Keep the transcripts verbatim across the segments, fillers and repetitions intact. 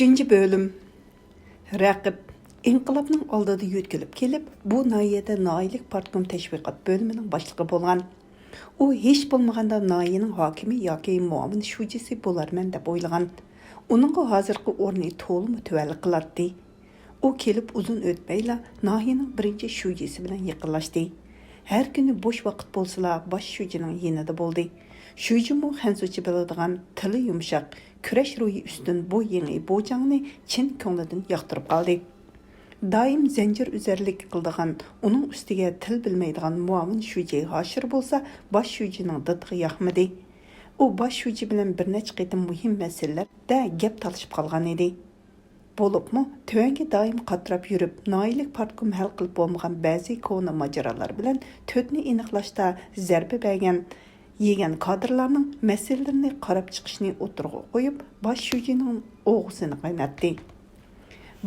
ئۈچىنچى بۆلۈم. رەقىب ئىنقىلابنىڭ ئالدىدا يۆتكىلىپ كېلىپ، بۇ ناھىيەدە ناھىيەلىك پارتكوم تەشۋىقات بۆلۈمىنىڭ باشلىقى بولغان. ئۇ ھېچ بولمىغاندا ناھىيەنىڭ ھاكىمى ياكى مۇئاۋىن شۇجىسى بولارمەن دەپ ئويلىغان. ئۇنىڭغا ھازىرقى ئورنى تولىمۇ تۆۋەنلىك قىلاتتى. ئۇ كېلىپ ئۇزۇن ئۆتمەيلا ناھىيەنىڭ بىرىنچى شۇجىسى بىلەن يېقىنلاشتى. ھەر كۈنى بوش ۋاقىت بولسىلا باش شۇجىنىڭ يېنىدا بولدى. شۇجىمۇ خەنزۇچە بىلىدىغان، تىلى يۇمشاق، كۈرەش روھى ئۈستۈن بۇ يېڭى بوجاڭنى چىن كۆڭلىدىن ياقتۇرۇپ قالدى. دائىم زەنجىر ئۈزەرلىك قىلىدىغان، ئۇنىڭ ئۈستىگە تىل بىلمەيدىغان مۇئاۋىن شۇجى ھاشىر بولسا باش شۇجىنىڭ دىتىغا ياقمىدى. ئۇ باش شۇجى بىلەن بىر نەچچە قېتىم مۇھىم مەسىلىلەردە گەپ تالىشىپ قالغان ئىدى. بولۇپمۇ تۆۋەنگە دائىم قاتراپ يۈرۈپ، ناھىيەلىك پارتكوم ھەل قىلىپ بولمىغان بەزى كونا ماجىرالار بىلەن تۆتنى ئېنىقلاشتا زەربە بەرگەن، يېگەن كادىرلارنىڭ مەسىلىلىرىنى قاراپ چىقىشنى ئوتتۇرىغا قويۇپ، باش شۇجىنىڭ ئوغىسىنى قايناتتى.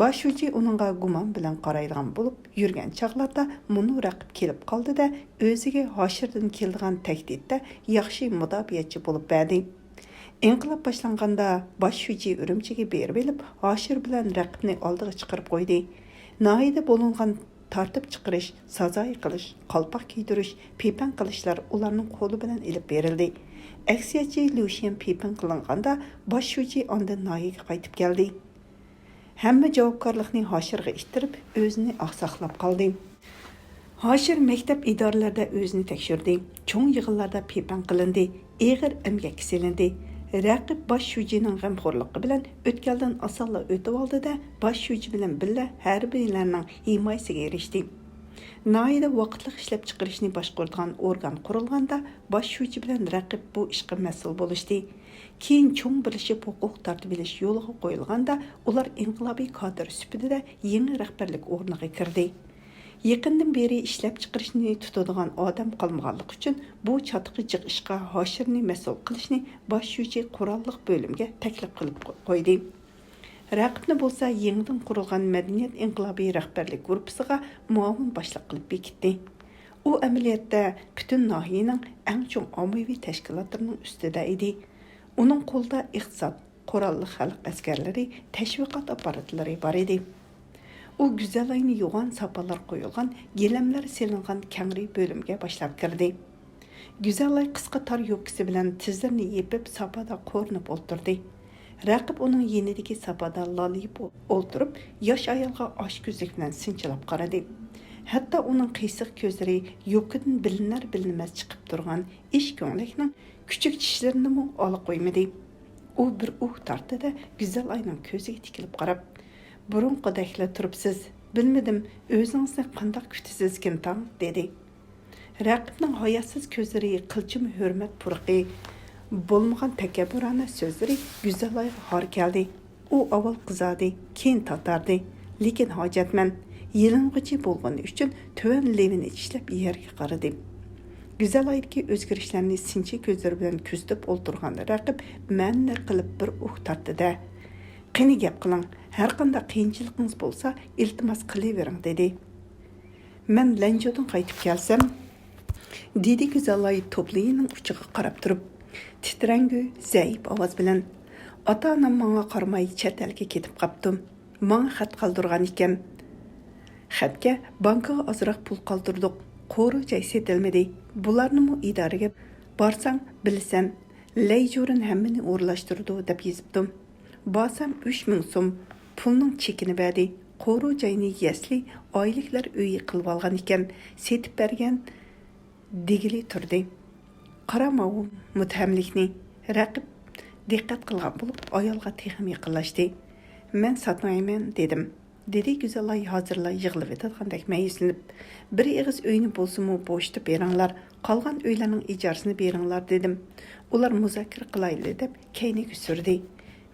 باش شۇجى ئۇنىڭغا گۇمان بىلەن قارايدىغان بولۇپ يۈرگەن چاغلاردا مۇنۇ رەقىب كېلىپ قالدى-دە، ئۆزىگە ھاشىردىن كېلىدىغان تەھدىتتە ياخشى مۇداپىئەچى بولۇپ بەردى. ئىنقىلاب باشلانغاندا باش شۇجى ئۈرۈمچىگە بېرىۋېلىپ، ھاشىر بىلەن رەقىبنى ئالدىغا چىقىرىپ قويدى. ناھىيەدە بولۇنغان تارتىپ چىقىرىش، سازايى قىلىش، قالپاق كىيدۈرۈش، پىپەڭ قىلىشلار ئۇلارنىڭ قولى بىلەن ئېلىپ بېرىلدى. ئەكسىيەتچى ليۇشيەن پىپەڭ قىلىنغاندا باش شۇجى ئاندىن ناھىيەگە قايتىپ كەلدى. ھەممە جاۋابكارلىقنى ھاشىرغا ئىتتىرىپ، ئۆزىنى ئاقساقلاپ قالدى. ھاشىر مەكتەپ ئىدارىلەردە ئۆزىنى تەكشۈردى، چوڭ يىغىنلاردا پىپەڭ قىلىندى، ئېغىر ئەمگەككە سېلىندى. رەقىب باش شۇجىنىڭ غەمخورلۇقى بىلەن ئۆتكەلدىن ئاسانلا ئۆتۈۋالدى-دە، باش شۇجى بىلەن بىللە ھەربىيلەرنىڭ ھىمايىسىگە ئېرىشتى. ناھىيەدە ۋاقىتلىق ئىشلەپچىقىرىشنى باشقۇرىدىغان ئورگان قۇرۇلغاندا، باش شۇجى بىلەن رەقىب بۇ ئىشقا مەسئۇل بولۇشتى. كېيىن چوڭ بىرلىشىپ ھوقۇق تارتىۋېلىش يولىغا قويۇلغاندا، ئۇلار ئىنقىلابىي كادىر سۈپىتىدە يېڭى رەھبەرلىك ئورنىغا كىردى. يېقىندىن بېرى ئىشلەپچىقىرىشنى تۇتىدىغان ئادەم قالمىغانلىقى ئۈچۈن، بۇ چاتىقى جىق ئىشقا ھاشىرنى مەسئۇل قىلىشنى باش شۇجى قوراللىق بۆلۈمگە تەكلىپ قىلىپ قويدى. رەقىبنى بولسا يېڭىدىن قۇرۇلغان مەدەنىيەت ئىنقىلابى رەھبەرلىك گۇرۇپپىسىغا مۇئاۋىن باشلىق قىلىپ بېكىتتى. ئۇ ئەمەلىيەتتە پۈتۈن ناھىيەنىڭ ئەڭ چوڭ ئاممىۋى تەشكىلاتلىرىنىڭ ئۈستىدە ئىدى. ئۇنىڭ قولىدا ئىقتىساد، قوراللىق خەلق ئەسكەرلىرى، تەشۋىقات ئاپپاراتلىرى بار ئىدى. ئۇ گۈزەلاينى يوغان ساپالار قويۇلغان، گىلەملەر سېلىنغان كەڭرى بۆلۈمگە باشلاپ كىردى. گۈزەلاي قىسقا تار يوپكىسى بىلەن تىزلىرىنى يېپىپ، ساپادا قورۇنۇپ ئولتۇردى. رەقىب ئۇنىڭ يېنىدىكى ساپادا لالىيىپ ئولتۇرۇپ، ياش ئايالغا ئاچكۆزلۈك بىلەن سىنچىلاپ قارىدى. ھەتتا ئۇنىڭ قىيسىق كۆزلىرى يوپكىدىن بىلىنەر-بىلىنمەس چىقىپ تۇرغان ئىش كۆڭلەكنىڭ كۈچۈك چىشلىرىنىمۇ ئالا قويمىدى. ئۇ بىر ئۇھ تارتتى-دە، گۈزەلاينىڭ كۆزىگە تىكىلىپ قاراپ، بۇرۇنقىدەكلا تۇرۇپسىز. بىلمىدىم، ئۆزىڭىزنى قانداق كۈتىسىزكىن تاڭ، دېدى. رەقىبنىڭ ھاياسىز كۆزلىرى قىلچىمۇ ھۆرمەت پۇرىقى بولمىغان تەكەببۇرانە سۆزلىرى گۈزەلايغا ھار كەلدى. ئۇ ئاۋۋال قىزاردى، كېيىن تاتاردى. لېكىن ھاجەتمەن، يېلىنغۇچى بولغىنى ئۈچۈن تۆۋەن لېۋىنى چىشلەپ يەرگە قارىدى. گۈزەلايدىكى ئۆزگىرىشلەرنى سىنچى كۆزلىرى بىلەن كۆزىتىپ ئولتۇرغان رەقىپ مەنىلەر قىلىپ بىر ئۇھ تارتتى-دە، قېنى گەپ قىلىڭ، ھەرقانداق قىيىنچىلىقىڭىز بولسا ئىلتىماس قىلىۋېرىڭ، دېدى. مەن لەنجۇدىن قايتىپ كەلسەم، دېدى گۈزەلاي توپلىيىنىڭ ئۇچىغا قاراپ تۇرۇپ، تىترەڭگۈ، زەئىپ ئاۋاز بىلەن، ئاتا-ئانام ماڭا قارىماي چەت ئەلگە كېتىپ قاپتۇ. ماڭا خەت قالدۇرغان ئىكەن. خەتكە بانكىغا ئازراق پۇل قالدۇردۇق. قورۇ جاي سېتىلمىدى. بۇلارنىمۇ ئىدارىگە بارساڭ بىلىسەن، لەيجۈرۈن ھەممىنى ئورۇنلاشتۇرىدۇ دەپ يېزىپتۇ. بارسام ئۈچ مىڭ سوم پۇلنىڭ چېكىنى بەردى. قورۇ جاينى يەسلى ئائىلىلەر ئۆيى قىلىۋالغان ئىكەن، سېتىپ بەرگەن دېگىلى تۇردى. قارا ماۋۇ مۇتتەھەملىكنى. رەقىپ دىققەت قىلغان بولۇپ ئايالغا تېخىمۇ يېقىنلاشتى. مەن ساتمايمەن دېدىم. دېدى گۈزەلاي ھازىرلا يىغلىۋېتىدىغاندەك مەيۈسلىنىپ. بىر ئېغىز ئۆينى بولسىمۇ بوشىتىپ بېرىڭلار، قالغان ئۆيلەرنىڭ ئىجارىسىنى بېرىڭلار دېدىم. ئۇلار مۇزاكىرە قىلايلى دەپ كەينىگە سۈردى.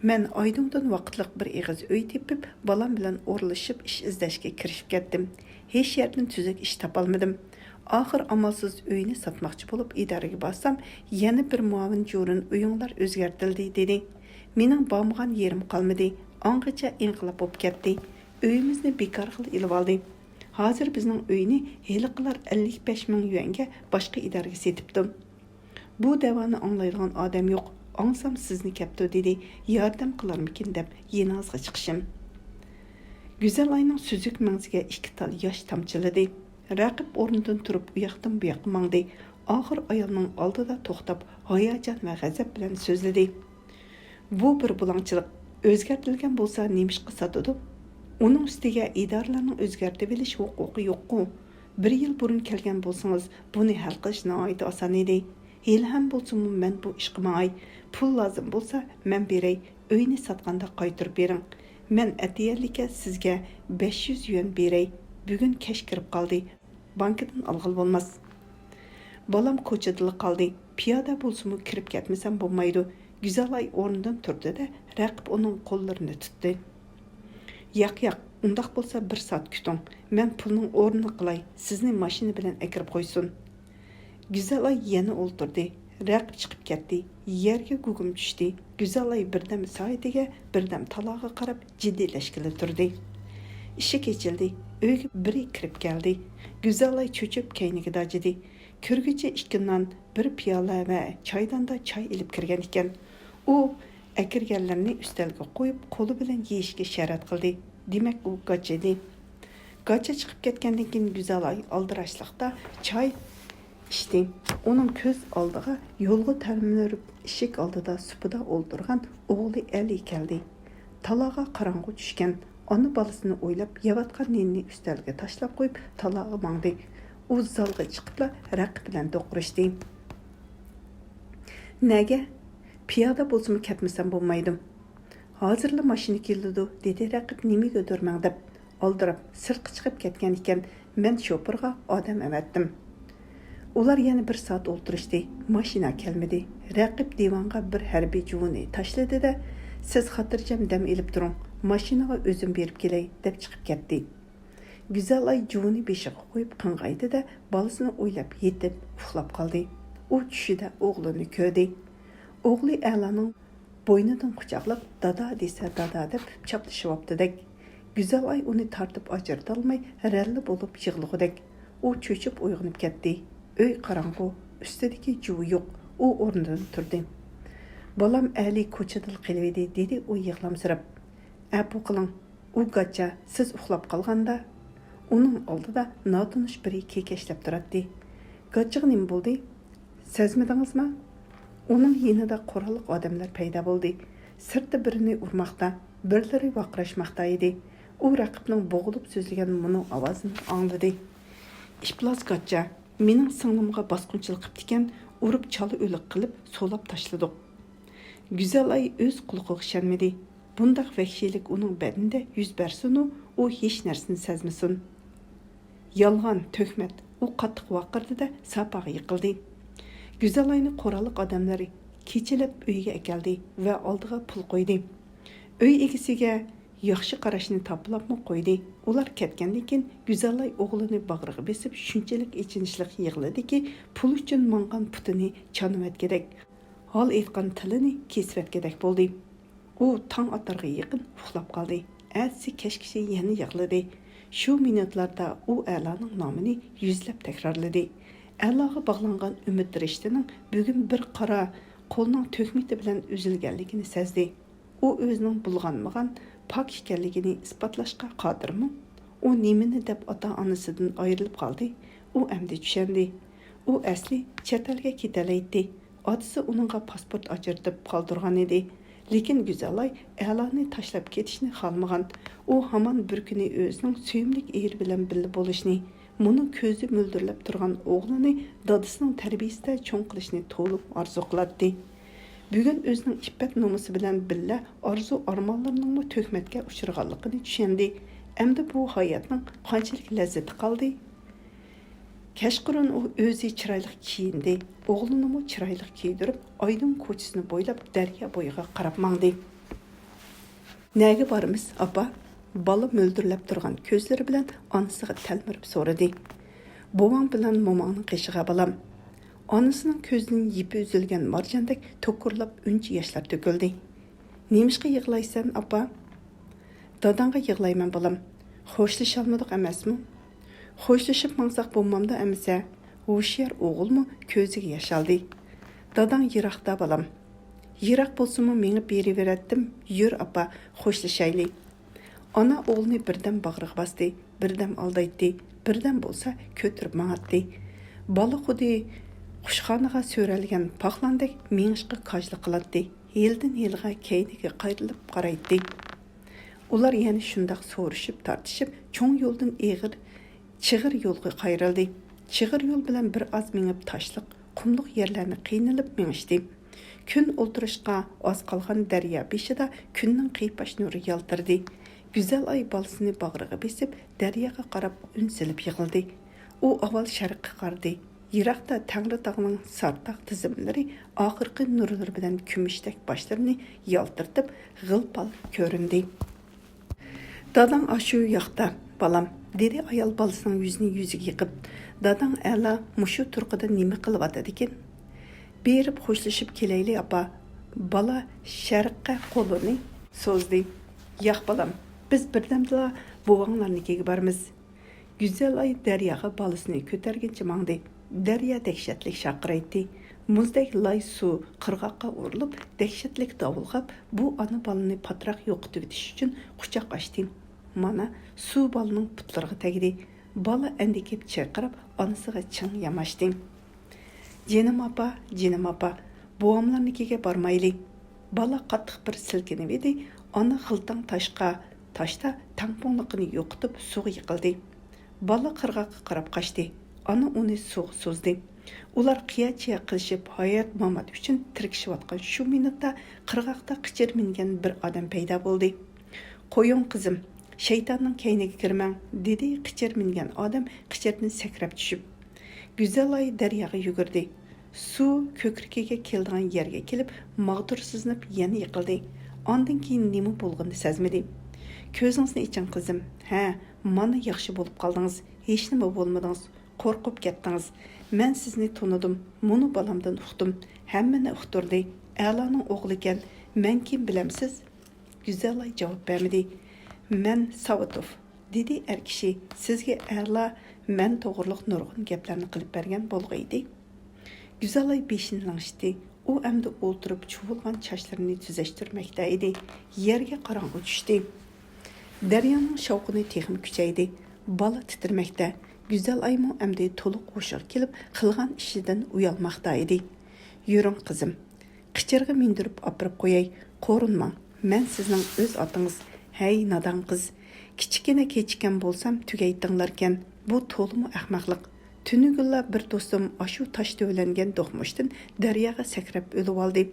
مەن ئايدۇڭدىن ۋاقىتلىق بىر ئېغىز ئۆي تېپىپ، بالام بىلەن ئورۇنلىشىپ ئىش ئىزدەشكە كىرىشىپ كەتتىم. ھېچ يەردىن تۈزۈك ئىش تاپالمىدىم. ئاخىر ئامالسىز ئۆينى ساتماقچى بولۇپ ئىدارىگە بارسام، يەنە بىر مۇئاۋىن جورۇن ئۆيۈڭلار ئۆزگەرتىلدى دېدى. مېنىڭ بارمىغان يېرىم قالمىدى. ئاڭغىچە ئىنقىلاب بولۇپ كەتتى. ئۆيىمىزنى بىكار قىل ئېلىۋالدى. ھازىر بىزنىڭ ئۆينى ھېلىقىلار ئەللىك بەش مىڭ يۈەنگە باشقا ئىدارىگە سېتىپتۇ. بۇ دەۋانى ئاڭلايدىغان ئادەم يوق. ئاڭسام سىزنى كەپتۇ دېدى، ياردەم قىلارمىكىن دەپ يېنىڭىزغا چىقىشىم. گۈزەل ئاينىڭ سۈزۈك مەڭزىگە ئىككى تال ياش تامچىلىدى. رەقىپ ئورنىدىن تۇرۇپ ئۇياقتىن بۇياققا ماڭدى. ئاخىر ئايالنىڭ ئالدىدا توختاپ، ھاياجان ۋە غەزەپ بىلەن سۆزلىدى. بۇ بىر بۇلاڭچىلىق. ئۆزگەرتىلگەن بولسا نېمىشقا ساتىدۇ؟ ئۇنىڭ ئۈستىگە ئىدارىلەرنىڭ ئۆزگەرتىۋېلىش ھوقۇقى يوققۇ. بىر يىل بۇرۇن كەلگەن بولسىڭىز، بۇنى ھەل قىلىش ناھايىتى ئاسان ئىدى. ھېلىھەم بولسىمۇ مەن بۇ ئىشقا ماڭاي. پۇل لازىم بولسا مەن بېرەي، ئۆينى ساتقاندا قايتۇرۇپ بېرىڭ. مەن ئەتىگەنلىككە سىزگە بەش يۈز يۈەن بېرەي. بۈگۈن كەچ كىرىپ قالدى. بانكىدىن ئالغىلى بولماس. بالام كوچىدىلا قالدى. پىيادە بولسىمۇ كىرىپ كەتمىسەم بولمايدۇ. گۈزەلاي ئورنىدىن تۇردى-دە، رەقىپ ئۇنىڭ قوللىرىنى تۇتتى. ياق، ياق، ئۇنداق بولسا بىر سائەت كۈتۈڭ. مەن پۇلنىڭ ئورنىنى قىلاي، سىزنى ماشىنا بىلەن ئەكىرىپ قويسۇن. گۈزەلاي يەنە ئولتۇردى. رەقىپ چىقىپ كەتتى. يەرگە گۇگۇم چۈشتى. گۈزەلاي بىردەم سايىتىگە، بىردەم تالاغا قاراپ جىددىيلەشكىلى تۇردى. ئىشىك ئېچىلدى. ئۆيگە بىرى كىرىپ كەلدى. گۈزەلاي چۆچۈپ كەينىگە داجىدى. كىرگۈچى ئىككى نان، بىر پىيالە ۋە چايداندا چاي ئېلىپ كىرگەن ئىكەن. ئۇ ئەكىرگەنلىرىنى ئۈستەلگە قويۇپ، قولى بىلەن يېيىشكە ئىشارەت قىلدى. دېمەك، ئۇ گاچا ئىدى. گاچا چىقىپ كەتكەندىن كېيىن گۈزەلاي ئالدىراشلىقتا چاي ئىچتى. ئۇنىڭ كۆز ئالدىغا يولغا تەلمۈرۈپ ئىشىك ئالدىدا سۇپىدا ئولتۇرغان ئوغلى ئەلى كەلدى. تالاغا قاراڭغۇ چۈشكەن. ئانا بالىسىنى ئويلاپ يەۋاتقان نېنىنى ئۈستەلگە تاشلاپ قويۇپ، تالاغا ماڭدى. ئۇ زالغا چىقىپلا رەقىپ بىلەن دوقۇرۇشتى. نەگە؟ پىيادە بولسىمۇ كەتمىسەم بولمايدۇ. ھازىرلا ماشىنا كېلىدۇ، دېدى رەقىپ نېمىگىدۇر مەڭدەپ. ئالدىراپ سىرتقا چىقىپ كەتكەن ئىكەن، مەن شوپۇرغا ئادەم ئەۋەتتىم. ئۇلار يەنە بىر سائەت ئولتۇرۇشتى. ماشىنا كەلمىدى. رەقىپ دىۋانغا بىر ھەربىي جۇۋىنى تاشلىدى-دە، سىز خاتىرجەم دەم ئېلىپ تۇرۇڭ، ماشىنىغا ئۆزۈم بېرىپ كېلەي، دەپ چىقىپ كەتتى. گۈزەلاي جۇۋىنى بېشىغا قويۇپ قىڭغايدى-دە، بالىسىنى ئويلاپ يېتىپ ئۇخلاپ قالدى. ئۇ چۈشىدە ئوغلىنى كۆردى. ئوغلى ئەلانىڭ بوينىدىن قۇچاقلاپ، «دادا» دېسە، «دادا» دەپ چاپلىشىۋاپتىدەك. گۈزەلاي ئۇنى تارتىپ ئاجرىتالماي، رەللە بولۇپ يىغلىغۇدەك. ئۇ چۆچۈپ ئويغىنىپ كەتتى. ئۆي قاراڭغۇ، ئۈستىدىكى جۇۋا يوق. ئۇ ئورنىدىن تۇردى. «بالام ئەلى كوچىدىلا قېلىۋىدى»، دېدى ئۇ يىغلامسىراپ. «ئەپۇ قىلىڭ، ئۇ گاچا سىز ئۇخلاپ قالغاندا، ئۇنىڭ ئالدىدا ناتونۇش بىرى كېكەچلەپ تۇراتتى.» «گاچىغا نېمە بولدى؟ سەزمىدىڭىزما؟» ئۇنىڭ يېنىدا قوراللىق ئادەملەر پەيدا بولدى. سىرتتا بىرىنى ئۇرماقتا، بىرلىرى ۋارقىراشماقتا ئىدى. ئۇ رەقىبنىڭ بوغۇلۇپ سۆزلىگەن مۇنۇ ئاۋازىنى ئاڭلىدى. «ئىپلاس گاچا، مېنىڭ سىڭلىمغا باسقۇنچىلىق قىپتىكەن، ئۇرۇپ چالا ئۆلۈك قىلىپ سولاپ تاشلىدۇق.» گۈزەلاي ئۆز قۇلىقىغا ئىشەنمىدى. بۇنداق ۋەھشىيلىك ئۇنىڭ بەدىنىدە يۈز بەرسۇنۇ، ئۇ ھېچ نەرسىنى سەزمىسۇن. «يالغان، تۆھمەت!» ئۇ قاتتىق ۋارقىرىدى-دە، ساپاغا يىقىلدى. گۈزەلاينى قوراللىق ئادەملەر كېچىلەپ ئۆيىگە ئەكەلدى ۋە ئالدىغا پۇل قويدى. ئۆي ئىگىسىگە ياخشى قاراشنى تاپىلاپمۇ قويدى. ئۇلار كەتكەندىن كېيىن گۈزەلاي ئوغلىنى باغرىغا بېسىپ، شۇنچىلىك ئېچىنىشلىق يىغلىدىكى، پۇل ئۈچۈن ماڭغان پۇتىنى چانىۋەتكۈدەك، ھال ئېيتقان تىلىنى كېسىۋەتكۈدەك بولدى. ئۇ تاڭ ئاتارغا يېقىن ئۇخلاپ قالدى. ئەتىسى كەچكىچە يەنە يىغلىدى. شۇ مىنۇتلاردا ئۇ ئەلانىڭ نامىنى يۈزلەپ تەكرارلىدى. ئەلاغا باغلانغان ئۈمىد رىشتىنىڭ بۈگۈن بىر قارا قولنىڭ تۆھمىتى بىلەن ئۈزۈلگەنلىكىنى سەزدى. ئۇ ئۆزىنىڭ بۇلغانمىغان، پاك ئىكەنلىكىنى ئىسپاتلاشقا قادىرمۇ؟ ئۇ نېمىنى دەپ ئاتا-ئانىسىدىن ئايرىلىپ قالدى؟ ئۇ ئەمدى چۈشەندى. ئۇ ئەسلى چەت ئەلگە كېتەلەيتتى. ئاتىسى ئۇنىڭغا پاسپورت ئاچرىتىپ قالدۇرغان ئىدى. لېكىن گۈزەلاي ئەلانى تاشلاپ كېتىشنى خالىمىغان. ئۇ ھامان بىر كۈنى ئۆزىنىڭ سۆيۈملۈك ئېرى بىلەن بىللە بولۇشنى، مۇنۇ كۆزى مۆلدۈرلەپ تۇرغان ئوغلىنى دادىسىنىڭ تەربىيىسىدە چوڭ قىلىشنى تولىمۇ ئارزۇ قىلاتتى. بۈگۈن ئۆزىنىڭ ئىپپەت-نومۇسى بىلەن بىللە ئارزۇ-ئارمانلىرىنىڭمۇ تۆھمەتكە ئۇچرىغانلىقىنى چۈشەندى. ئەمدى بۇ ھاياتنىڭ قانچىلىك لەززىتى قالدى؟ كەچقۇرۇن ئۇ ئۆزى چىرايلىق كىيىندى، ئوغلىنىمۇ چىرايلىق كىيدۈرۈپ، ئايدىڭ كوچىسىنى بويلاپ دەريا بويىغا قاراپ ماڭدى. «نەگە بارىمىز، ئاپا؟» بالا مۆلدۈرلەپ تۇرغان كۆزلىرى بىلەن ئانىسىغا تەلمۈرۈپ سورىدى. «بوۋاڭ بىلەن موماڭنىڭ قېشىغا، بالام.» ئانىسىنىڭ كۆزىدىن يىپى ئۈزۈلگەن مارجاندەك توكۇرلاپ ئۈنچە ياشلار تۆكۈلدى. «نېمىشقا يىغلايسەن، ئاپا؟» «داداڭغا يىغلايمەن، بالام. خوشلىشالمىدۇق ئەمەسمۇ؟» «خوشلىشىپ ماڭساق بولمامدۇ ئەمىسە؟» ھوشيار ئوغۇلمۇ كۆزىگە ياش ئالدى. «داداڭ يىراقتا، بالام.» يىراق بولسىمۇ مېڭىپ بېرىۋېرەتتىم. يۈر، ئاپا، خوشلىشايلى. ئانا ئوغلىنى بىردەم باغرىغا باستى، بىردەم ئالدايتتى، بىردەم بولسا كۆتۈرۈپ ماڭاتتى. بالا خۇددى قۇشخانىغا سۆرەلگەن پاقلاندەك مېڭىشقا كاجلىق قىلاتتى. ھېلىدىن ھېلىغا كەينىگە قايرىلىپ قارايتتى. ئۇلار يەنە شۇنداق سورىشىپ تارتىشىپ، چوڭ يولدىن ئېغىر چىغىر يولغا قايرىلدى. چىغىر يول بىلەن بىر ئاز مېڭىپ، تاشلىق، قۇملۇق يەرلەرنى قىينىلىپ مېڭىشتى. كۈن ئولتۇرۇشقا ئاز قالغان دەريا بېشىدا كۈننىڭ قىيپاش نۇرى يالتىرىدى. گۈزەل ئاي بالىسىنى باغرىغا بېسىپ، دەرياغا قاراپ ئۈن سېلىپ يىغلىدى. ئۇ ئاۋۋال شەرققە قارىدى. يىراقتا تەڭرىتاغنىڭ سارتاق تىزىملىرى ئاخىرقى نۇرلىرى بىلەن كۈمۈشتەك باشلىرىنى يالتىرىتىپ، غىل-پال كۆرۈندى. «داداڭ ئاشۇ ياقتا، بالام»، دېدى ئايال بالىسىنىڭ يۈزىنى يۈزىگە يېقىپ. «داداڭ ئەلا مۇشۇ تۇرقىدا نېمە قىلىۋاتىدىكىن؟ بېرىپ خوشلىشىپ كېلەيلى، ئاپا.» بالا شەرققە قولىنى سوزدى. «ياق، بالام، بىز بىردەمدىلا بوۋاڭلارنىڭكىگە بارىمىز.» گۈزەل ئاي دەرياغا بالىسىنى كۆتەرگىنىچە ماڭدى. دەريا دەھشەتلىك شارقىرايتتى. مۇزدەك لاي سۇ قىرغاققا ئۇرۇلۇپ، دەھشەتلىك داۋۇلغاپ، بۇ ئانا بالىنى پاتراق يوقىتىۋېتىش ئۈچۈن قۇچاق ئاچتى. مانا، سۇ بالىنىڭ پۇتلىرىغا تەگدى. بالا ئەندىكىپ چىرقىراپ، ئانىسىغا چىڭ ياماشتى. «جېنىم ئاپا، جېنىم ئاپا، بوۋاملارنىڭكىگە بارمايلى.» بالا قاتتىق بىر سىلكىنىۋىدى، ئانا غىلتاڭ تاشقا، تاشتا تەڭپۇڭلۇقىنى يوقىتىپ سۇغا يىقىلدى. بالا قىرغاققا قاراپ قاچتى. ئانا ئۇنى سۇغا سوزدى. ئۇلار قىيا-چىيا قىلىشىپ، ھايات-مامات ئۈچۈن تىركىشىۋاتقان شۇ مىنۇتتا قىرغاقتا قىچىر مىنگەن بىر ئادەم پەيدا بولدى. «قويۇڭ، قىزىم، شەيتاننىڭ كەينىگە كىرمەڭ»، دېدى قىچىر مىنگەن ئادەم قىچىردىن سەكرەپ چۈشۈپ. گۈزەل ئاي دەرياغا يۈگۈردى. سۇ كۆكرىكىگە كېلىدىغان يەرگە كېلىپ، ماغدۇرسىزلىنىپ يەنە يىقىلدى. ئاندىن كېيىن نېمە بولغىنىنى سەزمىدى. «كۆزىڭىزنى ئېچىڭ، قىزىم. ھە، مانا ياخشى بولۇپ قالدىڭىز. ھېچنېمە بولمىدىڭىز. قورقۇپ كەتتىڭىز. مەن سىزنى تونۇدۇم. مۇنۇ بالامدىن ئۇقتۇم. ھەممىنى ئۇقتۇردى. ئەلانىڭ ئوغلىكەن. مەن كىم بىلەمسىز؟» گۈزەل ئاي جاۋاب بەرمىدى. «مەن ساۋۇتوف.» دېدى ئەر كىشى، سىزگە ئەلا مەن توغرۇلۇق نۇرغۇن گەپلەرنى قىلىپ بەرگەن بولغىيدى. گۈزەل ئاي بېشىنى لىڭشىتتى. ئۇ ئەمدى ئولتۇرۇپ چۇۋۇلغان چاچلىرىنى تۈزەشتۈرمەكتە ئىدى. يەرگە قاراڭغۇ چۈشتى. دەريانىڭ شاۋقۇنى تېخىمۇ كۈچەيدى. بالا تىترىمەكتە. گۈزەل ئايمۇ ئەمدى تولۇق ھوشىغا كېلىپ، قىلغان ئىشىدىن ئۇيالماقتا ئىدى. «يۈرۈڭ، قىزىم.» قىچىرغا مىندۈرۈپ ئاپىرىپ قوياي، قورۇنماڭ، مەن سىزنىڭ ئۆز ئاتىڭىز. ھەي، نادان قىز! كىچىككىنە كېچىككەن بولسام، تۈگەيتتىڭلاركەن. بۇ تولىمۇ ئەخمەقلىق. تۈنۈگۈنلا بىر دوستۇم ئاشۇ تاش دۆۋىلەنگەن دوقمۇشتىن دەرياغا سەكرەپ ئۆلۈۋالدى.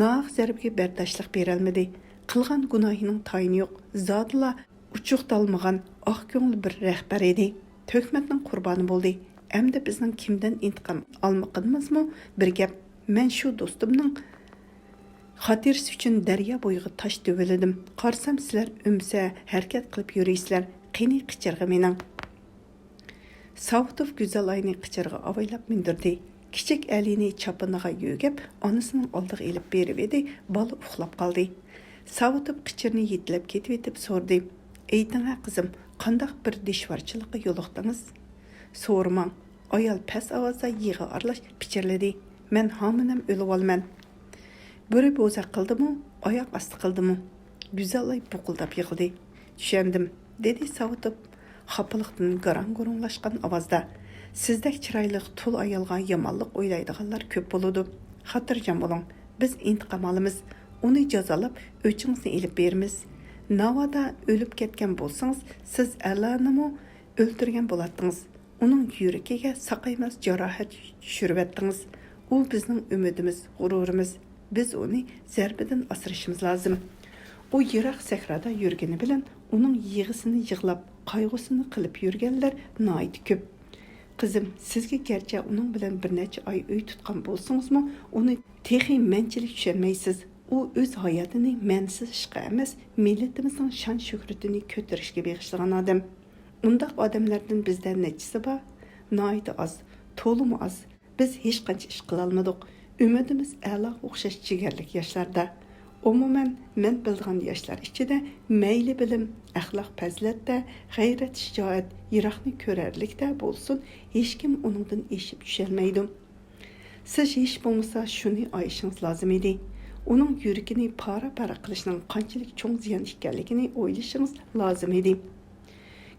ناھەق زەربىگە بەرداشلىق بېرەلمىدى. قىلغان گۇناھىنىڭ تايىنى يوق. زادىلا ئۇچۇقتالمىغان ئاق كۆڭۈل بىر رەھبەر ئىدى. تۆھمەتنىڭ قۇربانى بولدى. ئەمدى بىزنىڭ كىمدىن ئىنتىقام ئالمىقىمىزمۇ بىر گەپ. مەن شۇ دوستۇمنىڭ خاتىرىسى ئۈچۈن دەريا بويىغا تاش دۆۋىلىدىم. قارىسام، سىلەر ئۆمسە ھەرىكەت قىلىپ يۈرىسىلەر. قېنى، قىچىرغا مېنىڭ. ساۋۇتوف گۈزەل ئاينى قىچىرغا ئاۋايلاپ مىندۈردى. كىچىك ئەلىنى چاپىنىغا يۆگەپ، ئانىسىنىڭ ئالدىغا ئېلىپ بېرىۋىدى، بالا ئۇخلاپ قالدى. ساۋۇتوف قىچىرنى يېتىلەپ كېتىۋېتىپ سورىدى: «ئېيتىڭ ھە، قىزىم، قانداق بىر دىشۋارچىلىققا يولۇقتىڭىز؟» «سورىماڭ.» ئايال پەس ئاۋازدا يىغا ئارىلاش پىچىرلىدى: «مەن ھامىلەم ئۆلۈۋالىمەن.» بۆرە بوزەك قىلدىمۇ، ئاياق ئاستى قىلدىمۇ؟ گۈزەل ئاي بۇقۇلداپ يىغلىدى. «چۈشەندىم»، دېدى ساۋۇتوف خاپىلىقتىن گاراڭ-گۇرۇڭلاشقان ئاۋازدا. «سىزدەك چىرايلىق تۇل ئايالغا يامانلىق ئويلايدىغانلار كۆپ بولىدۇ. خاتىرجەم بولۇڭ، بىز ئىنتىقام ئالىمىز. ئۇنى جازالاپ، ئۆچىڭىزنى ئېلىپ بېرىمىز. ناۋادا ئۆلۈپ كەتكەن بولسىڭىز، سىز ئەلانىمۇ ئۆلتۈرگەن بولاتتىڭىز. ئۇنىڭ يۈرىكىگە ساقايماس جاراھەت چۈشۈرۈۋەتتىڭىز. ئۇ بىزنىڭ ئۈمىدىمىز، غۇرۇرىمىز. بىز ئۇنى زەربىدىن ئاسرىشىمىز لازىم.» ئۇ يىراق سەھرادا يۈرگىنى بىلەن ئۇنىڭ يىغىسىنى يىغلاپ، قايغۇسىنى قىلىپ يۈرگەنلەر ناھايىتى كۆپ. «قىزىم، سىزگە گەرچە ئۇنىڭ بىلەن بىر نەچچە ئاي ئۆي تۇتقان بولسىڭىزمۇ، ئۇنى تېخى مەنچىلىك چۈشەنمەيسىز. ئۇ ئۆز ھاياتىنى مەنىسىز ئىشقا ئەمەس، مىللىتىمىزنىڭ شان-شۆھرىتىنى كۆتۈرۈشكە بېغىشلىغان ئادەم. ئۇنداق ئادەملەردىن بىزدە نەچچىسى بار؟ ناھايىتى ئاز، تولىمۇ ئاز. بىز ھېچقانچە ئىش قىلالمىدۇق. ئۈمىدىمىز ئەلاغا ئوخشاش جىگەرلىك ياشلاردا. ئومۇمەن، مەن بىلىدىغان ياشلار ئىچىدە مەيلى بىلىم، ئەخلاق-پەزىلەتتە، غەيرەت-شىجائەت، يىراقنى كۆرەرلىكتە بولسۇن، ھېچكىم ئۇنىڭدىن ئېشىپ چۈشەلمەيدۇ. سىز ھېچ بولمىسا شۇنى ئايىشىڭىز لازىم ئىدى. ئۇنىڭ يۈرىكىنى پارە-پارە قىلىشنىڭ قانچىلىك چوڭ زىيان ئىكەنلىكىنى ئويلىشىڭىز لازىم ئىدى.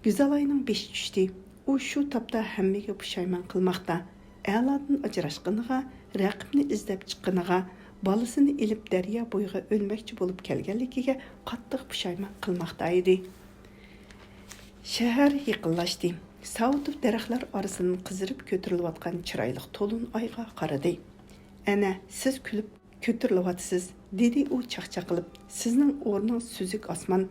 گۈزەلاينىڭ بېشى چۈشتى. ئۇ شۇ تاپتا ھەممىگە پۇشايمان قىلماقتا. ئەلادىن ئاجراشقىنىغا، رەقىبنى ئىزدەپ چىققىنىغا، بالىسىنى ئېلىپ دەريا بويىغا ئۆلمەكچى بولۇپ كەلگەنلىكىگە قاتتىق پۇشايمان قىلماقتا ئىدى. شەھەر يېقىنلاشتى. ساۋۇتوف دەرەخلەر ئارىسىدىن قىزىرىپ كۆتۈرۈلۈۋاتقان چىرايلىق تولۇن ئايغا قارىدى. ئەنە، سىز كۈلۈپ كۆتۈرۈلۈۋاتىسىز، دېدى ئۇ چاقچاق قىلىپ. سىزنىڭ ئورنىڭىز سۈزۈك ئاسمان،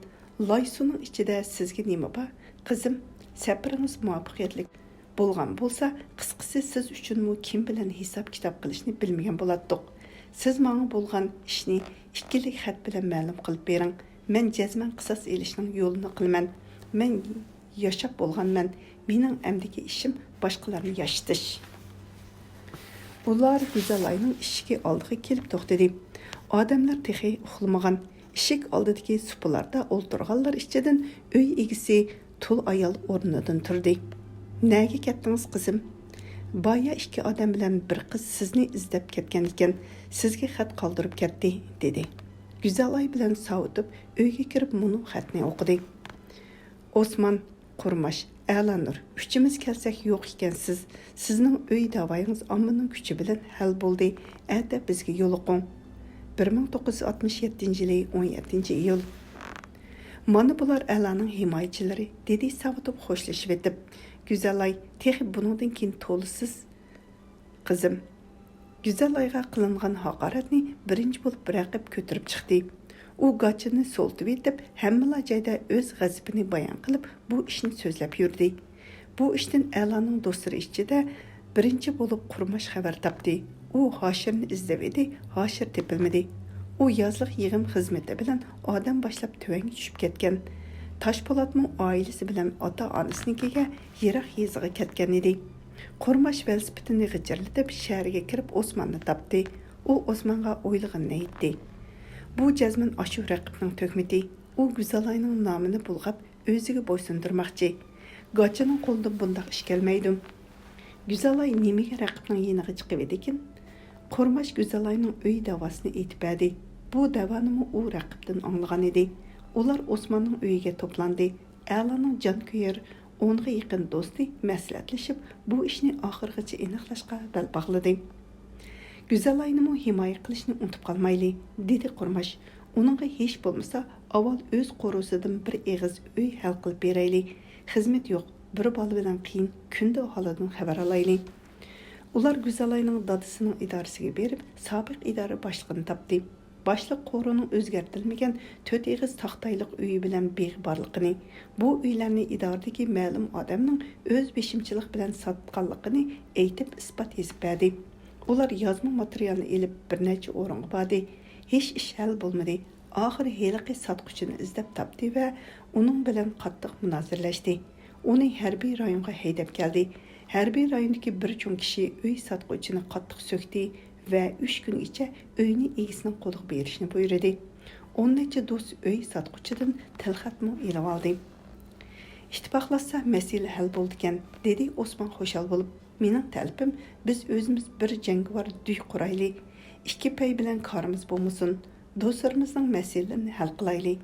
لاي سۇنىڭ ئىچىدە سىزگە نېمە بار؟ قىزىم، سەپىرىڭىز مۇۋەپپەقىيەتلىك بولغان بولسا، قىسقىسى، سىز ئۈچۈنمۇ كىم بىلەن ھېساب-كىتاب قىلىشنى بىلمىگەن بولاتتۇق. سىز ماڭا بولغان ئىشنى ئىككىلىك خەت بىلەن مەلۇم قىلىپ بېرىڭ. مەن جەزمەن قىساس ئېلىشنىڭ يولىنى قىلىمەن. مەن ياشاپ بولغانمەن. مېنىڭ ئەمدىكى ئىشىم باشقىلارنى ياشىتىش. ئۇلار گۈزەلاينىڭ ئىشىكى ئالدىغا كېلىپ توختىدى. ئادەملەر تېخى ئۇخلىمىغان. ئىشىك ئالدىدىكى سۇپىلاردا ئولتۇرغانلار ئىچىدىن ئۆي ئىگىسى تۇل ئايال ئورنىدىن تۇردى. نەگە كەتتىڭىز، قىزىم؟ بايا ئىككى ئادەم بىلەن بىر قىز سىزنى ئىزدەپ كەتكەن ئىكەن، سىزگە خەت قالدۇرۇپ كەتتى، دېدى. گۈزەلاي بىلەن ساۋۇتوف ئۆيگە كىرىپ مۇنۇ خەتنى ئوقۇدى. ئوسمان، قۇرماش، ئەلانۇر، ئۈچىمىز كەلسەك يوق ئىكەنسىز. سىزنىڭ ئۆي داۋايىڭىز ئاممىنىڭ كۈچى بىلەن ھەل بولدى. ئەتە بىزگە يولۇقۇڭ. بىر مىڭ توققۇز يۈز ئاتمىش يەتتىنچى يىلى ئون يەتتىنچى ئىيۇل. مانا بۇلار ئەلانىڭ ھىمايىچىلىرى، دېدى ساۋۇتوف خوشلىشىۋېتىپ. گۈزەلاي، تېخى بۇنىڭدىن كېيىن تولىسىز، قىزىم. گۈزەلايغا قىلىنغان ھاقارەتنى بىرىنچى بولۇپ رەقىب كۆتۈرۈپ چىقتى. ئۇ گاچىنى سولىتىۋېتىپ، ھەممىلا جايدا ئۆز غەزىپىنى بايان قىلىپ، بۇ ئىشنى سۆزلەپ يۈردى. بۇ ئىشتىن ئەلانىڭ دوستلىرى ئىچىدە بىرىنچى بولۇپ قۇرماش خەۋەر تاپتى. ئۇ ھاشىرنى ئىزدەۋىدى، ھاشىر تېپىلمىدى. ئۇ يازلىق يىغىم خىزمىتى بىلەن ئادەم باشلاپ تۆۋەنگە چۈشۈپ كەتكەن. تاشپولاتمۇ ئائىلىسى بىلەن ئاتا-ئانىسىنىڭكىگە يىراق يېزىغا كەتكەن ئىدى. قۇرماش ۋېلىسىپىتىنى غىچىرلىتىپ شەھەرگە كىرىپ ئوسماننى تاپتى. ئۇ ئوسمانغا ئويلىغىنىنى ئېيتتى. بۇ جەزمەن ئاشۇ رەقىبنىڭ تۆھمىتى. ئۇ گۈزەلاينىڭ نامىنى بۇلغاپ، ئۆزىگە بويسۇندۇرماقچى. گاچىنىڭ قولىدىن بۇنداق ئىش كەلمەيدۇ. گۈزەلاي نېمىگە رەقىبنىڭ يېنىغا چىقىۋىدىكىن؟ قۇرماش گۈزەلاينىڭ ئۆي داۋاسىنى ئېيتىپ بەردى. بۇ دەۋانىمۇ ئۇ رەقىبتىن ئاڭلىغان ئىدى. ئۇلار ئوسماننىڭ ئۆيىگە توپلاندى. ئەلانىڭ جانكۆيەر ئونغا يېقىن دوستى مەسلىھەتلىشىپ، بۇ ئىشنى ئاخىرغىچە ئېنىقلاشقا بەل باغلىدى. گۈزەلاينىمۇ ھىمايە قىلىشنى ئۇنتۇپ قالمايلى، دېدى قۇرماش. ئۇنىڭغا ھېچ بولمىسا، ئاۋۋال ئۆز قورۇسىدىن بىر ئېغىز ئۆي ھەل قىلىپ بېرەيلى. خىزمەت يوق، بىر بالا بىلەن قىيىن، كۈندە ھالىدىن خەۋەر ئالايلى. ئۇلار گۈزەلاينىڭ دادىسىنىڭ ئىدارىسىگە بېرىپ، سابىق ئىدارە باشلىقىنى تاپتى. باشلىق قورۇنىڭ ئۆزگەرتىلمىگەن تۆت ئېغىز تاختايلىق ئۆيى بىلەن بېغى بارلىقىنى، بۇ ئۆيلەرنى ئىدارىدىكى مەلۇم ئادەمنىڭ ئۆز بېشىمچىلىق بىلەن ساتقانلىقىنى ئېيتىپ ئىسپات يېزىپ بەردى. ئۇلار يازما ماتېرىيالنى ئېلىپ بىر نەچچە ئورۇنغا باردى. ھېچ ئىش ھەل بولمىدى. ئاخىرى ھېلىقى ساتقۇچىنى ئىزدەپ تاپتى ۋە ئۇنىڭ بىلەن قاتتىق مۇنازىرىلەشتى. ئۇنى ھەربىي رايونغا ھەيدەپ كەلدى. ھەربىي رايوندىكى بىر چوڭ كىشى ئۆي ساتقۇچىنى قاتتىق سۆكتى ۋە ئۈچ كۈنگىچە ئۆينى ئىگىسىنىڭ قولىغا بېرىشنى بۇيرۇدى. ئون نەچچە دوست ئۆي ساتقۇچىدىن تىلخەتمۇ ئېلىۋالدى. ئىتتىپاقلاشسا مەسىلە ھەل بولىدىكەن، دېدى ئوسمان خۇشال بولۇپ. مېنىڭ تەلىپىم، بىز ئۆزىمىز بىر جەڭگىۋار دۈي قۇرايلى. ئىككى پەي بىلەن كارىمىز بولمىسۇن. دوستلىرىمىزنىڭ مەسىلىلىرىنى ھەل قىلايلى.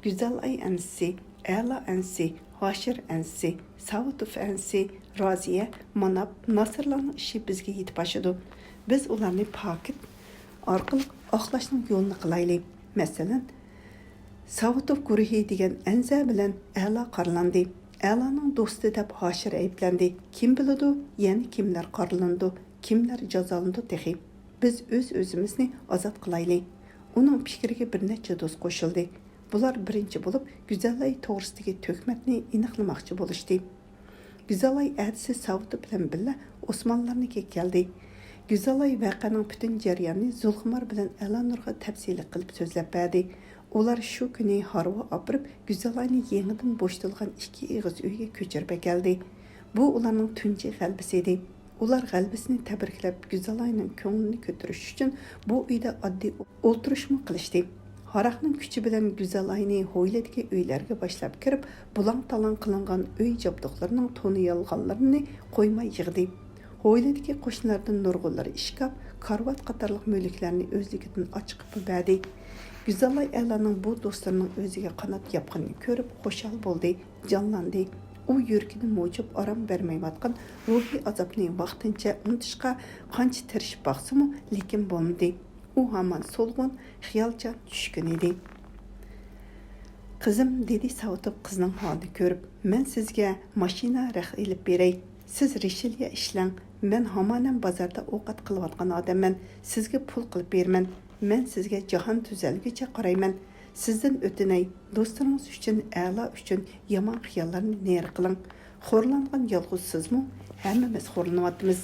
گۈزەل ئاي ئەنىسى، ئەلا ئەنىسى، ھاشىر ئەنىسى، ساۋۇتوف ئەنىسى، رازىيە، ماناپ، ناسىرلارنىڭ ئىشى بىزگە يېتىپ ئاشىدۇ. بىز ئۇلارنى پاكىت ئارقىلىق ئاقلاشنىڭ يولىنى قىلايلى. مەسىلەن، ساۋۇتوف گۇرۇھى دېگەن ئەنزە بىلەن ئەلا قارىلاندى. ئەلانىڭ دوستى دەپ ھاشىر ئەيىبلەندى. كىم بىلىدۇ، يەنە كىملەر قارىلىنىدۇ، كىملەر جازالىنىدۇ تېخى. بىز ئۆز-ئۆزىمىزنى ئازاد قىلايلى. ئۇنىڭ پىكرىگە بىر نەچچە دوست قوشۇلدى. بۇلار بىرىنچى بولۇپ گۈزەل ئاي توغرىسىدىكى تۆھمەتنى ئېنىقلىماقچى بولۇشتى. گۈزەل ئاي ئەتىسى ساۋۇتوف بىلەن بىللە ئوسمانلارنىڭكىگە كەلدى. گۈزەل ئاي ۋەقەنىڭ پۈتۈن جەريانىنى زۇلخۇمار بىلەن ئەلانۇرغا تەپسىلىي قىلىپ سۆزلەپ بەردى. ئۇلار شۇ كۈنى ھارۋا ئاپىرىپ، گۈزەل ئاينى يېڭىدىن بوشىتىلغان ئىككى ئېغىز ئۆيگە كۆچۈرۈپ ئەكەلدى. بۇ ئۇلارنىڭ تۇنجى غەلىبىسى ئىدى. ئۇلار غەلىبىسىنى تەبرىكلەپ، گۈزەل ئاينىڭ كۆڭلىنى كۆتۈرۈش ئۈچۈن بۇ ئۆيدە ئاددىي ئولتۇرۇشمۇ قىلىشتى. ھاراقنىڭ كۈچى بىلەن گۈزەل ئاينى ھويلىدىكى ئۆيلەرگە باشلاپ كىرىپ، بۇلاڭ-تالاڭ قىلىنغان ئۆي جابدۇقلىرىنىڭ تونۇيالغانلىرىنى قويماي يىغدى. ھويلىدىكى قوشنىلاردىن نۇرغۇنلىرى ئىشكاپ، كارىۋات قاتارلىق مۆلۈكلەرنى ئۆزلۈكىدىن ئاچىقىپمۇ بەردى. گۈزەلئاي ئەلانىڭ بۇ دوستلىرىنىڭ ئۆزىگە قانات ياپقىنىنى كۆرۈپ خۇشال بولدى، جانلاندى. ئۇ يۈرىكىنى مۇجۇپ ئارام بەرمەيۋاتقان روھىي ئازابنى ۋاقتىنچە ئۇنتۇشقا قانچە تىرىشىپ باقسىمۇ، لېكىن بولمىدى. ئۇ ھامان سولغۇن، خىيالچان، چۈشكۈن ئىدى. «قىزىم»، دېدى ساۋۇتوف قىزنىڭ ھالىنى كۆرۈپ، «مەن سىزگە ماشىنا، رەخت ئېلىپ بېرەي. سىز رىشېليە ئىشلەڭ. مەن ھامانەم بازاردا ئوقەت قىلىۋاتقان ئادەممەن. سىزگە پۇل قىلىپ بېرىمەن. مەن سىزگە جاھان تۈزەلگۈچە قارايمەن. سىزدىن ئۆتۈنەي، دوستلىرىڭىز ئۈچۈن، ئەلا ئۈچۈن يامان خىياللارنى نېرى قىلىڭ. خورلانغان يالغۇز سىزمۇ، ھەممىمىز خورلىنىۋاتىمىز.»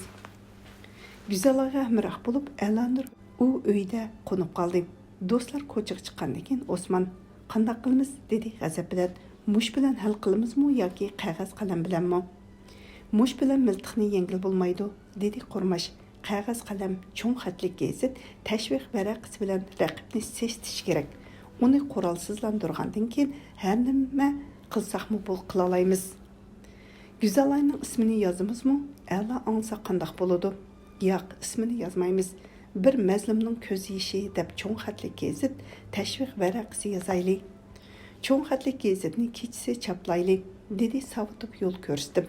گۈزەلئايغا ھەمراھ بولۇپ، ئەلانۇر ئۇ ئۆيدە قونۇپ قالدى. دوستلار كوچىغا چىققاندىن كېيىن ئوسمان، «قانداق قىلىمىز؟» دېدى غەزەپ بىلەن. «مۇش بىلەن ھەل قىلىمىزمۇ ياكى قەغەز قەلەم بىلەنمۇ؟» «مۇش بىلەن مىلتىقنى يەڭگىلى بولمايدۇ»، دېدى قۇرماش. «قەغەز قەلەم، چوڭ خەتلىك گېزىت، تەشۋىق ۋەرەقىسى بىلەن رەقىبنى سېسىتىش كېرەك. ئۇنى قورالسىزلاندۇرغاندىن كېيىن ھەر نېمە قىلساقمۇ بول-، قىلالايمىز.» «گۈزەلئاينىڭ ئىسمىنى يازىمىزمۇ؟ ئەلا ئاڭلىسا قانداق بولىدۇ؟» «ياق، ئىسمىنى يازمايمىز. بىر مەزلۇمنىڭ كۆز يېشى دەپ چوڭ خەتلىك گېزىت، تەشۋىق ۋەرەقىسى يازايلى. چوڭ خەتلىك گېزىتنى كېچىسى چاپلايلى»، دېدى ساۋۇتوف يول كۆرسىتىپ.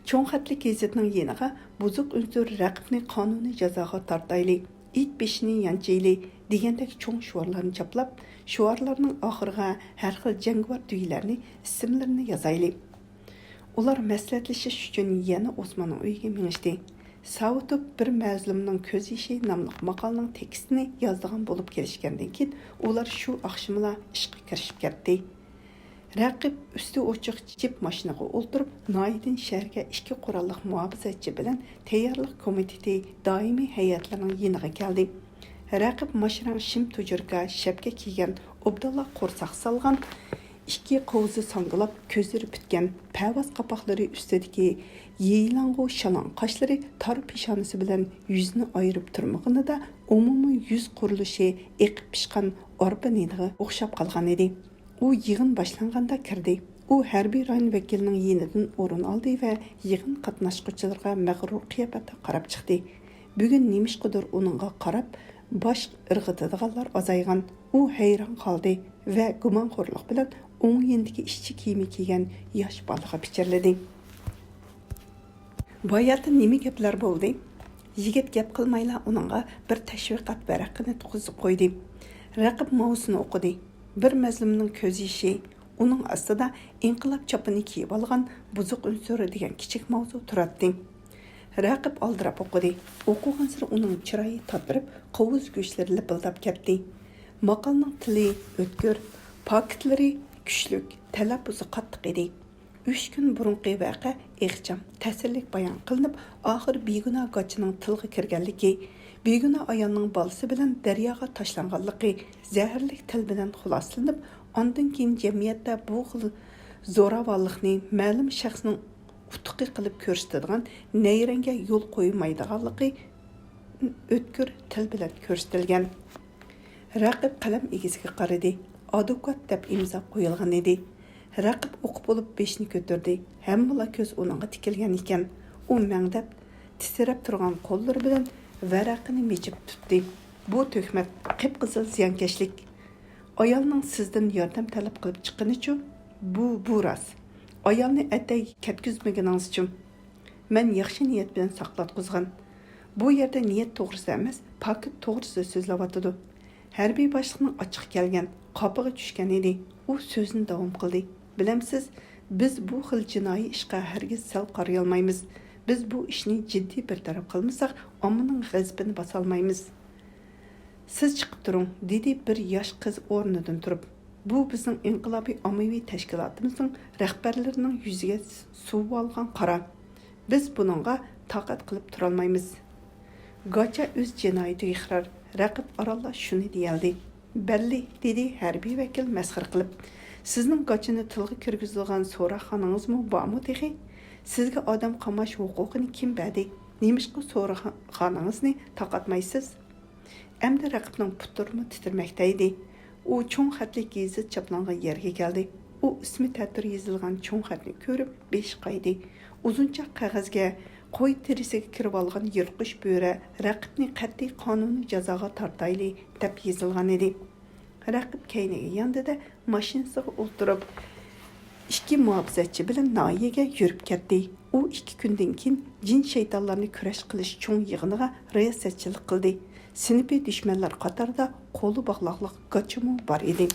چوڭ خەتلىك گېزىتنىڭ يېنىغا «بۇزۇق ئۇنسۇر رەقىبنى قانۇنىي جازاغا تارتايلى، ئىت بېشىنى يانچىيلى» دېگەندەك چوڭ شوئارلارنى چاپلاپ، شوئارلارنىڭ ئاخىرىغا ھەر خىل جەڭگىۋار تۈگىلەرنى ئىسىملىرىنى يازايلى. ئۇلار مەسلىھەتلىشىش ئۈچۈن يەنە ئوسماننىڭ ئۆيىگە مېڭىشتى. ساۋۇتوف «بىر مەزلۇمنىڭ كۆز يېشى» ناملىق ماقالىنىڭ تېكىستىنى يازىدىغان بولۇپ كېلىشكەندىن كېيىن، ئۇلار شۇ ئاخشىملا ئىشقا كىرىشىپ كەتتى. رەقىپ ئۈستى ئوچۇق جىپ ماشىنىغا ئولتۇرۇپ، ناھىيەدىن شەھەرگە ئىككى قوراللىق مۇھاپىزەتچى بىلەن تەييارلىق كومىتېتى دائىمىي ھەيئەتلىرىنىڭ يېنىغا كەلدى. رەقىپ ماشرەڭ شىم تۇجۇركا، شەپكە كىيگەن، ئوبدانلا قورساق سالغان، ئىككى قوۋۇزى ساڭگىلاپ، كۆزلىرى پۈتكەن، پەۋەس قاپاقلىرى ئۈستىدىكى يېيىلاڭغۇ شالاڭ قاشلىرى تار پېشانىسى بىلەن يۈزىنى ئايرىپ تۇرمىغىنىدا، ئومۇمىي يۈز قۇرۇلۇشى ئېقىپ پىشقان ئارپا نېنىغا ئوخشاپ قالغانىدى. ئۇ يىغىن باشلانغاندا كىردى. ئۇ ھەربىي رايون ۋەكىلىنىڭ يېنىدىن ئورۇن ئالدى ۋە يىغىن قاتناشقۇچىلىرىغا مەغرۇر قىياپەتتە قاراپ چىقتى. بۈگۈن نېمىشقىدۇر ئۇنىڭغا قاراپ باش ئىرغىتىدىغانلار ئازايغان. ئۇ ھەيران قالدى ۋە گۇمانخورلۇق بىلەن ئوڭ يېنىدىكى ئىشچى كىيىمى كىيگەن ياش بالىغا پىچىرلىدى. «باياتىن نېمە گەپلەر بولدى؟» يىگىت گەپ قىلمايلا ئۇنىڭغا بىر تەشۋىقات ۋەرىقىنى تۇتقۇزۇپ قويدى. رەقىپ ماۋزۇنى ئوقۇدى. «بىر مەزلۇمنىڭ كۆز يېشى»، ئۇنىڭ ئاستىدا ئىنقىلاب چاپىنى كىيىۋالغان «بۇزۇق ئۇنسۇر» دېگەن كىچىك ماۋزۇ تۇراتتى. رەقىپ ئالدىراپ ئوقۇدى. ئوقۇغانسېرى ئۇنىڭ چىرايى تاتىرىپ، قوۋۇز گۆشلىرى لىپىلداپ كەتتى. ماقالىنىڭ تىلى ئۆتكۈر، پاكىتلىرى كۈچلۈك، تەلەپپۇزى قاتتىق ئىدى. ئۈچ كۈن بۇرۇنقى ۋەقە ئىخچام، تەسىرلىك بايان قىلىنىپ، ئاخىرى بىگۇناھ گاچىنىڭ تىلغا كىرگەنلىكى، بىگۇناھ ئايالنىڭ بالىسى بىلەن دەرياغا تاشلانغانلىقى زەھەرلىك تىل بىلەن خۇلاسىلىنىپ، ئاندىن كېيىن جەمئىيەتتە بۇ خىل زوراۋانلىقنى مەلۇم شەخسنىڭ ئۇتۇقى قىلىپ كۆرسىتىدىغان نەيرەڭگە يول قويمايدىغانلىقى ئۆتكۈر تىل بىلەن كۆرسىتىلگەن. رەقىب قەلەم ئىگىسىگە قارىدى. ئادۋوكات دەپ ئىمزا قويۇلغان ئىدى. رەقىب ئوقۇپ بولۇپ بېشىنى كۆتۈردى. ھەممىلا كۆز ئۇنىڭغا تىكىلگەن ئىكەن. ئۇ مەڭدەپ، تىترەپ تۇرغان قوللىرى بىلەن ۋەرەقىنى مىجىپ تۇتتى. بۇ تۆھمەت، قىپقىزىل زىيانكەشلىك. ئايالنىڭ سىزدىن ياردەم تەلەپ قىلىپ چىققىنىچۇ؟ بۇ، بۇ راست. ئايالنى ئەتەي كەتكۈزمىگىنىڭىزچۇ؟ مەن ياخشى نىيەت بىلەن ساقلاتقۇزغان. بۇ يەردە نىيەت توغرىسىدا ئەمەس، پاكىت توغرىسىدا سۆزلەۋاتىدۇ. ھەربىي باشلىقنىڭ ئاچچىقى كەلگەن، قاپىقى چۈشكەن ئىدى. ئۇ سۆزىنى داۋام قىلدى. بىلەمسىز، بىز بۇ خىل جىنايى ئىشقا ھەرگىز سەل قارىيالمايمىز. بىز بۇ ئىشنى جىددىي بىر تەرەپ قىلمىساق، ئاممىنىڭ غەزىپىنى باسالمايمىز. سىز چىقىپ تۇرۇڭ، دېدى بىر ياش قىز ئورنىدىن تۇرۇپ. بۇ بىزنىڭ ئىنقىلابىي ئاممىۋى تەشكىلاتىمىزنىڭ رەھبەرلىرىنىڭ يۈزىگە سۇۋۇۋالغان قارا. بىز بۇنىڭغا تاقەت قىلىپ تۇرالمايمىز. گاچا ئۆز جىنايىتىگە ئىقرار، رەقىب ئارانلا شۇنى دېيەلدى. بەللى، دېدى ھەربىي ۋەكىل مەسخىرە قىلىپ. سىزنىڭ گاچىنى تىلغا كىرگۈزىدىغان سوراقخانىڭىزمۇ بارمۇ تېخى؟ سىزگە ئادەم قاماش ھوقۇقىنى كىم بەردى؟ نېمىشقا سوراقخانىڭىزنى تاقاتمايسىز؟ ئەمدى رەقىبنىڭ پۇتلىرىمۇ تىترىمەكتە ئىدى. ئۇ چوڭ خەتلىك گېزىت چاپلانغان يەرگە كەلدى. ئۇ ئىسمى تەتۈر يېزىلغان چوڭ خەتنى كۆرۈپ، بېشى قايدى. ئۇزۇنچە قەغەزگە قوي تېرىسىگە كىرىۋالغان يىرتقۇچ بۆرە رەقىبنى قەتئىي قانۇنىي جازاغا تارتايلى دەپ يېزىلغان ئىدى. رەقىب كەينىگە ياندى-دە، ماشىنىسىغا ئولتۇرۇپ، ئىككى مۇھاپىزەتچى بىلەن ناھىيەگە يۈرۈپ كەتتى. ئۇ ئىككى كۈندىن كېيىن جىن-شەيتانلارنى كۈرەش قىلىش چوڭ يىغىنىغا رىياسەتچىلىك قىلدى. سىنىپى دۈشمەنلەر قاتارىدا قولى باغلاقلىق گاچىمۇ بار ئىدى.